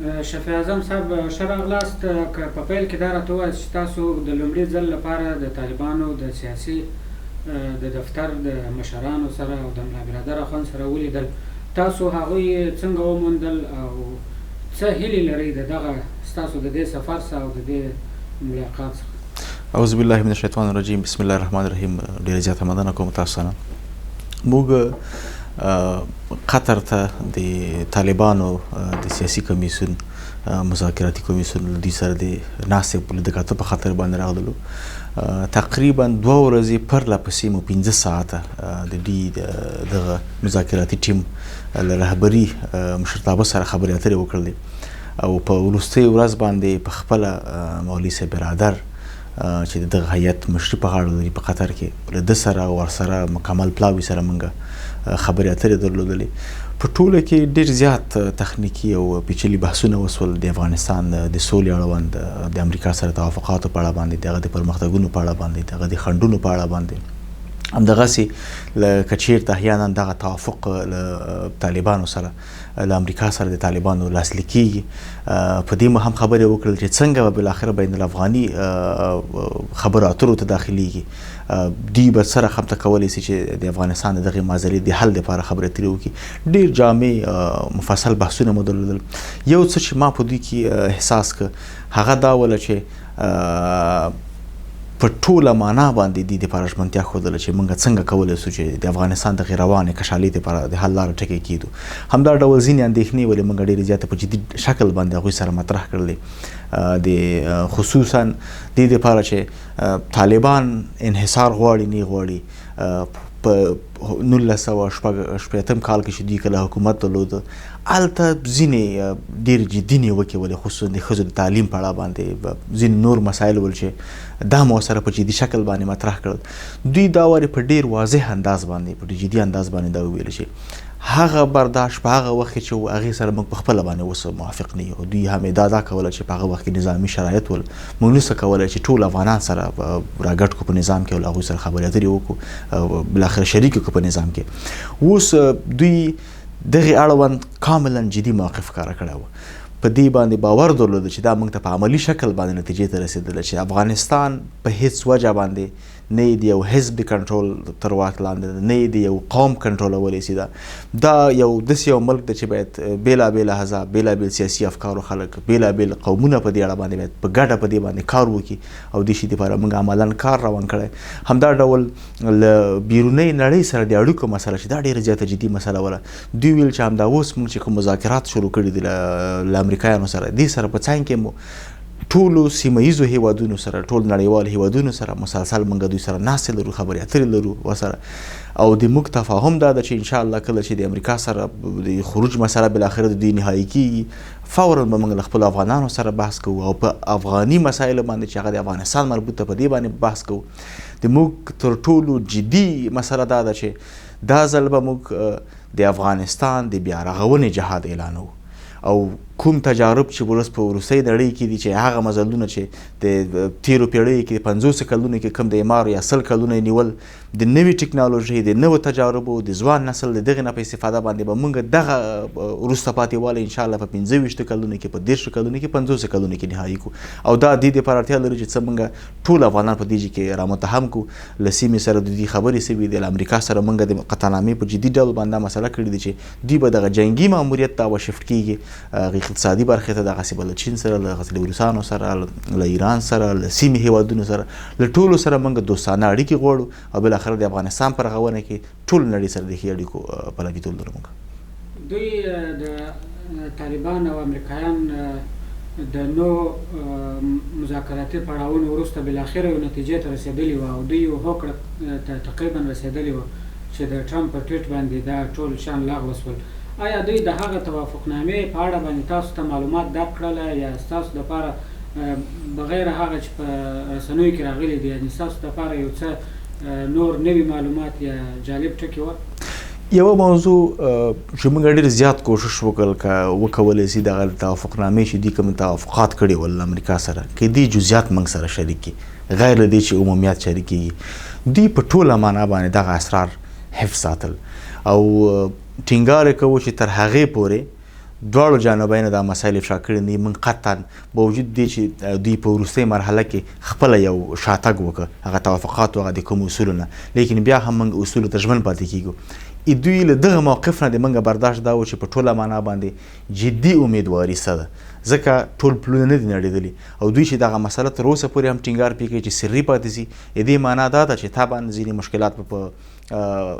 شفیع اعظم صاحب، ښه راغلاست. که په پیل کې دا راته ووایاست چې تاسو د لومړي ځل لپاره د طالبانو د سیاسي د دفتر د مشرانو سره او د ملا برادر اخوند سره ولیدل، تاسو هغوی څنګه وموندل او څه هیلې لرئ د دغه ستاسو د دې سفر څخه او د دې ملاقات څخه؟ اعوذ بالله من الشیطان الرجیم، بسم الله الرحمن الرحیم. ډیره زیاته مننه کوم تاسو نه. موږ قطر ته د طالبانو د سیاسي کمیسیون، مذاکراتي کمیسیون له دوی سره د ناستې په لیده کاته په خاطر باندې راغللو. تقریبا 2 ورځې پرله پسې مو 5 ساعته د دوی دغه مذاکراتي ټیم له رهبري مشرتابه سره خبرې اترې وکړلې، او په وروستۍ ورځ باندې په خپله مولوي صاحب برادر چې د دغه هیئت مشري په غاړه لري په قطر کې، له ده سره او ورسره مکمل پلاوي سره موږ خبرې اترې درلودلې. په ټوله کې ډېر زیات تخنیکي او پیچلي بحثونه وسول د افغانستان د سولې اړوند، د امریکا سره توافقاتو په اړه باندې، د هغه د پرمختګونو په اړه باندې، د هغه د خنډونو په اړه باندې. همدغسې که چیرته احیانا دغه توافق له طالبانو سره، له امریکا سره د طالبانو لاسلیک کیږي، په دې مو هم خبرې وکړل چې څنګه به بالاخره بین الافغاني خبرو اترو ته داخلیږي، دوی به څه رقم ته کولی سي چې د افغانستان د دغې معضلې د حل دپاره خبرې اترې وکړي. ډېر جامع مفصل بحثونه مو درلودل. یو څه چې ما په دوی کې احساس کړ هغه دا وله چې په ټوله معنا باندې دوی دپاره ژمنتیا ښودله چې موږ څنګه کولی سو چې د افغانستان دغې روانې کشالې دپاره د حل لاره ټکی کېدو. همدا ډول ځینې اندېښنې ولې موږ ډېرې زیاتې په جدي شکل باندې هغوی سره مطرح کړلې، د خصوصا دې دپاره چې طالبان انحصار غواړي نه غواړي. په 1966 کال کې چې دوی کله حکومت درلود، هلته ځینې ډېر جدي نیوکې ولې، خصوصا د ښځو د تعلیم په اړه باندې ځینې نور مسایل ول چې دا مو سره په جدي شکل باندې مطرح کړل. دوی دا وارې په ډېر واضح انداز باندې، په ډېر جدي انداز باندې دا وویل چې هغه برداشت په هغه وخت کې چې و، هغې سره موږ په خپله باندې اوس موافق نه یو. دوی هم ادعا دا کوله چې په هغه وخت کې نظامي شرایط ول، موږ نشو کولی چې ټول افغانان سره راګډ کړو په نظام کې او له هغوی سره خبرې اترې وکړو، بالاخره شریک کړو په نظام کې. اوس دوی دغې اړوند کاملا جدي موقف ښکاره کړی و، په دې باندې باور درلود چې دا موږ ته په عملي شکل باندې نتیجې ته رسېدله چې افغانستان په هیڅ وجه باندې نه یې د یو حزب د کنټرول تر واک لاندې ده، نه یې د یو قوم کنټرولولی سي. دا یو داسې یو ملک دی چې باید بېلابېل احزاب، بېلابېل سیاسي افکارو خلک، بېلابېل قومونه په دې اړه باندې باید په ګډه په دې باندې کار وکړي او دې شي دپاره موږ عملاً کار روان کړی. همدا ډول له بیرونۍ نړۍ سره د اړیکو مسله چې دا ډېره زیاته جدي مسله وله، دوی ویل چې همدا اوس موږ چې کوم مذاکرات شروع کړي دي له امریکایانو سره، دې سره په څنګ کې مو ټولو سیمه ییزو هیوادونو سره، ټول نړیوالو هیوادونو سره مسلسل موږ دوی سره ناستې لرو، خبرې اترې لرو ورسره. او د موږ تفاهم دا ده چې انشاءالله کله چې د امریکا سره د خروج مسله بالاخره د دوی نهایي کیږي، فوراً به موږ له خپلو افغانانو سره بحث کوو او په افغاني مسایلو باندې چې هغه د افغانستان مربوط ده په دې باندې بحث کوو. د موږ تر ټولو جدي مسله دا ده چې دا ځل به موږ د افغانستان د بیا رغونې جهاد اعلانوو او کوم تجارب چې ولس په وروستۍ نړۍ کې دي چې هغه مزلونه چې د تیرو پیړیو کې 50 کلونو کې کوم د اعمار یا 100 کلونه یې نیول، د نوې ټکنالوژۍ، د نوو تجاربو، د ځوان نسل د دغې نه په استفاده باندې به موږ دغه وروسته پاتې والی انشاءالله په 25 کلونو کې، په 30 کلونو کې، 50 کلونو کې نهایي کړو. او دا دې دپاره اړتیا لري چې څه موږ ټول افغانان په دې کې رامتهم کړو. له سیمې سره د دوی خبرې سوي دي، له امریکا سره موږ د قطعنامې په جدي ډول باندې دا مسله کړې دي چې دوی به دغه جنګي ماموریت ته به شفټ کېږي هغې اقتصادي برخې ته، دغسې به له چین سره، دغسې له روسانو سره، له ایران سره، له سیمې هېوادونو سره، له ټولو سره موږ دوستانه اړیکې غواړو او بالاخره د افغانستان په رغونه کې ټول نړۍ سره د ښې اړیکو پلویتوب لرو. موږ دوی د طالبان او امریکایان د نو مذاکراتي پړاوونو وروسته بالاخره یو نتیجې ته رسېدلي وه او دوی یو هوکړه ته تقریبا رسېدلي وه چې د ټرمپ په ټویټ باندې دا ټول شیان لغوه شول. آیا دوی د هغه توافقنامې په اړه باندې تاسو ته معلومات درکړل یا ستاسو دپاره بغیر هغه چې په رسنیو کې راغلي دي، یعنې ستاسو دپاره یو څه نور نوي معلومات یا جالب ټکي وه؟ یوه موضوع چې موږ ډېر زیات کوشش وکړ که وکولی سي دغه توافقنامې چې دوی کوم توافقات کړي ول له امریکا سره، که دې جزئیات موږ سره شریک کړي غیر له دې چې عمومیات شریک کېږي، دوی په ټوله معنا باندې دغه اسرار حفظ ساتل او ټینګار یې کوو چې تر هغې پورې دواړو جانبینو دا مسایل افشا کړي نه، موږ قطعا باوجود دې چې دوی په وروستۍ مرحله کې خپله یو شاتګ وکړ هغه توافقات هغه د کوم اصولو نه، لیکن بیا هم موږ اصولو ته ژمن پاتې کیږو. دوی له دغه موقف نه د موږ برداشت دا و چې په ټوله معنا باندې جدي امیدواري څه ده، ځکه ټول پلونه نه دي نړېدلي او دوی چې دغه مسله تر اوسه پورې هم ټینګار پرې کوي چې سري پاتې سي، دې معنا دا ده چې طبعا ځینې مشکلات به په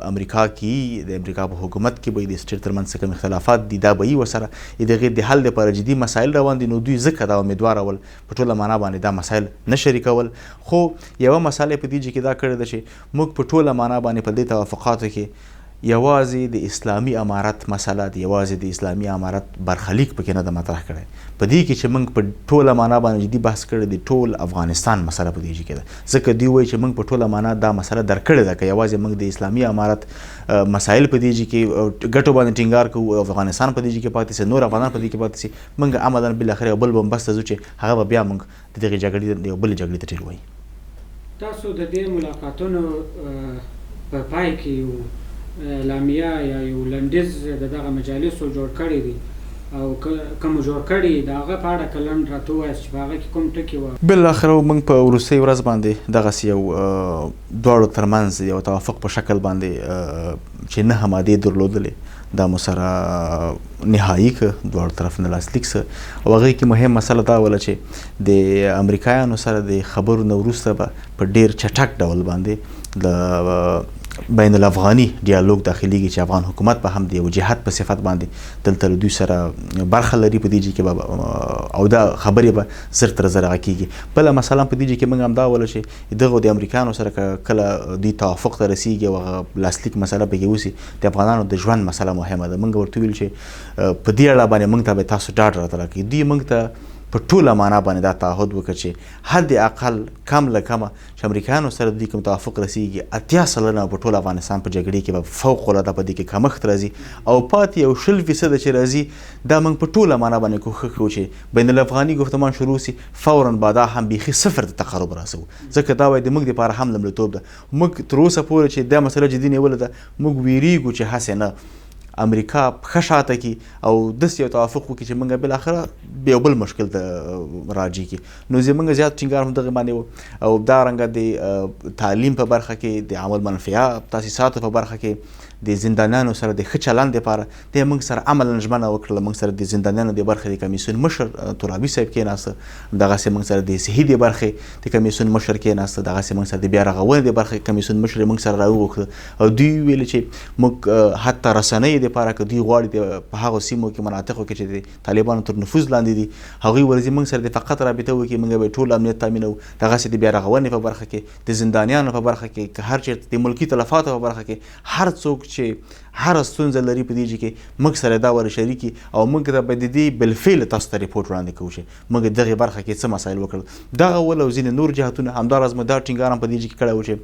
امریکا کې د امریکا په حکومت کې به د سټیټ ترمنځ څه کوم اختلافات دي دا به یې ورسره دغې د حل لپاره جدي مسایل روان دي، نو دوی ځکه دا امیدواره ول په ټوله معنا باندې دا مسایل نه شریکول. خو یوه مسله په دې کې دا کړې ده چې موږ په ټوله معنا باندې په دې توافقاتو کې یوازې د اسلامي امارت مسله د یوازې د اسلامي امارت برخلیک پکې نه ده مطرح کړی. په دې کې چې موږ په ټوله معنا باندې جدي بحث کړی د ټول افغانستان مسله په دې کې ده، ځکه دوی وایي چې موږ په ټوله معنا دا مسله درک کړې ده که یوازې موږ د اسلامي امارت مسایل په دې کې ګټو باندې ټینګار کوو، افغانستان په دې کې پاتې سي، نور افغانان په دې کې پاتې سي، موږ عملاً بالاخره یو بل بنبست ته ځو چې هغه به بیا موږ د دغې جګړې د یو بلې جګړې ته ټېل وایي. تاسو د دې ملاقاتونو په پای کې یو اعلامیه یا یو لنډیز د دغه مجالسو جوړ کړی دی او که مو جوړ کړی د هغه په اړه که لنډ راته ووایاست چې په هغه کې کوم ټکي وه؟ بالاخره موږ په وروستۍ ورځ باندې دغسې یو دواړو ترمنځ یو توافق په شکل باندې چې 9 مادې درلودلې دا مو سره نهایي که دواړو طرف نه لاسلیک سه. او هغې کې مهم مسله دا وله چې د امریکایانو سره د خبرو نه وروسته به په ډېر چټک ډول باندې د بین الافغاني ډیالوګ داخليږي چې افغان حکومت به هم د یو جهت په صفت باندې دلته له دوی سره برخه لري په دې جي کې به او دا خبرې به زر تر زره کېږي. بله مسله هم په دې جي کې موږ هم دا وله چې دغه د امریکایانو سره که کله دوی توافق ته رسیږي او هغه لاسلیک مسله پکې وسي، د افغانانو د ژوند مسله مهمه ده. موږ ورته وویل چې په دې اړه باندې موږ ته به تاسو ډاډ راته راکړئ. دوی موږ ته په ټوله معنا باندې دا تعهد وکړ چې حد اقل کم له کمه چې امریکایانو سره د دوی کوم توافق رسیږي 80% په ټول افغانستان په جګړې کې به فوق العاده په دې کې کمښت راځي او پاتې یو 20% چې راځي دا موږ په ټوله معنا باندې کوښښ کوو چې بین الافغاني ګفتمان شروع سي، فوراً به دا هم بیخي صفر ته تقرب راسوو، ځکه دا وایي د موږ دپاره هم لومړیتوب ده. موږ تر اوسه پورې چې دا مسله جدي نیولې ده موږ ویریږو چې هسې نه امریکا پښه شاته کړي او داسې یو توافق وکړي چې موږ بالاخره یو بل مشکل ته راجع کړي. نو زموږ زیات ټینګار هم دغه باندې و او دا رنګه د تعلیم په برخه کې، د عامل منفعه تاسیساتو په برخه کې، د زندانیانو سره د ښه چلند لپاره د موږ سره عملاً ژمنه وکړله. موږ سره د زندانیانو د برخې د کمیسیون مشر ترابي صاحب کېناسته، دغسې موږ سره د صحي د برخې د کمیسیون مشر کېناسته، دغسې موږ سره د بیا رغونې د برخې کمیسیون مشر موږ سره راوغوښته او دوی ویل چې موږ حتی رسنۍ دپاره که دوی غواړي په هغو سیمو کې مناطقو کې چې د طالبانو تر نفوذ لاندې دي هغوی ورځي موږ سره د فقط رابطه وکړي، موږ به ټول امنیت تامینوو. دغسې د بیا رغونې په برخه کې، د زندانیانو په برخه کې، که هر چېرته د ملکي تلفاتو په برخه کې هر څوک چې هره ستونزه لري په دې چې کې موږ سره دا ور شریکي او موږ ته به د دې بالفعل تاسو ته رپورټ وړاندې کوو چې موږ دغې برخه کې څه مسایل وکړل. دغه ول او ځینې نور جهتونه. همداراز مو دا ټینګار هم په دې چې کې کړی و چې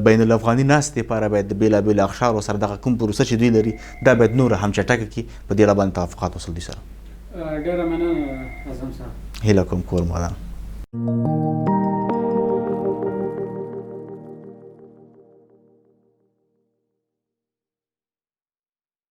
بین الافغاني ناستې لپاره باید د بېلابېلو اقشارو سره دغه کوم پروسه چې دوی لري دا باید نوره هم چټکه کړي. په دې اړه باندې توافقات وسول دوی سره. ډېره مننه اعظم صاحب. هیله کوم کور مو ودان.